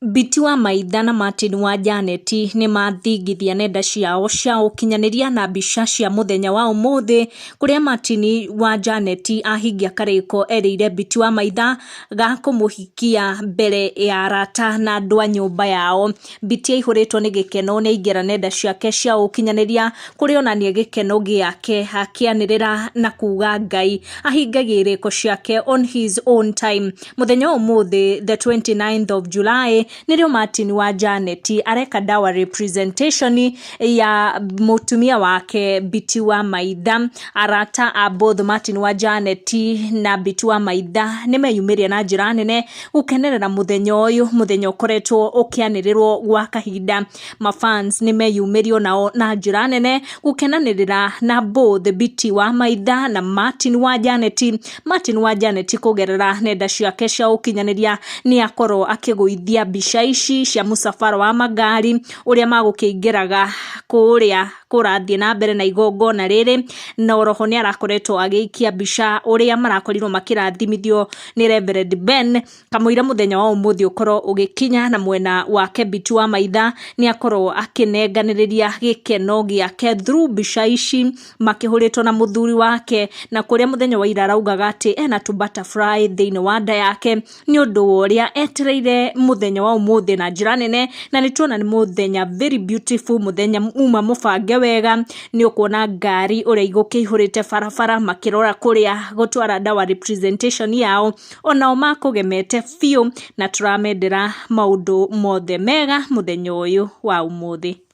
Biti wa Maitha na Martin wa Janeti nĩmathingithia nenda ciao cia ũkinyanĩria na mbica cia mũthenya wa ũmũthĩ, kũrĩa Martin wa Janeti ahingia karĩko erĩire Biti wa Maitha ga kũmũhikia mbere ya arata na andũ a nyũmba yao. Biti aihũrĩtwo nĩ gĩkeno nĩ aingĩra nenda ciake cia ũkinyanĩria kũrĩa onania gĩkeno gĩake akĩanĩrĩra na kuga Ngai ahingagia irĩko ciake on his own time. Mũthenya wa ũmũthĩ the 29th of July nĩrĩo Martin wa Janet areka dowry presentation ya mũtumia wake Biti wa Maitha. Arata a both Martin wa Janet na Biti wa Maitha nĩmeyumĩria na njĩra nene gũkenerera mũthenya ũyũ, mũthenya ũkoretwo ũkĩanĩrĩrwo gwa kahinda. Mafans nĩmeyumĩria onao na njĩra nene gũkenanĩrĩra na both Biti wa Maitha na Martin wa Janet. Martin wa Janet kũgerera nenda ciake cia ũkinyanĩria nĩ akorwo akĩgũithia mbica ici cia mũcabara wa magari ũrĩa magũkĩingĩraga kũrĩa kũrathiĩ na mbere na igongona rĩrĩ, na oroho nĩ arakoretwo agĩikia mbica ũrĩa marakorirwo makĩrathimithio nĩ Reverend Ben kamũira mũthenya wa ũmũthĩ ũkorwo ũgĩkinya, na mwena wake Biti wa Maitha nĩ akorwo akĩnenganĩrĩria gĩkeno gĩake through mbica ici makĩhũrĩtwo na mũthuri wake, na kũrĩa mũthenya wa ira araugaga atĩ ena tũ butterfly thĩinĩ wa nda yake nĩ ũndũ wa ũrĩa etereire mũthenya wa ũmũthĩ na njĩra nene, na nĩ tuona nĩ mũthenya very beautiful, mũthenya uma mũbange wega. Nĩ ũkuona ngari ũrĩa igũkĩihũrĩte barabara makĩrora kũrĩa gũtwara dowry presentation yao, onao makũgemete biũ, na tũramendera maũndũ mothe mega mũthenya ũyũ wa ũmũthĩ.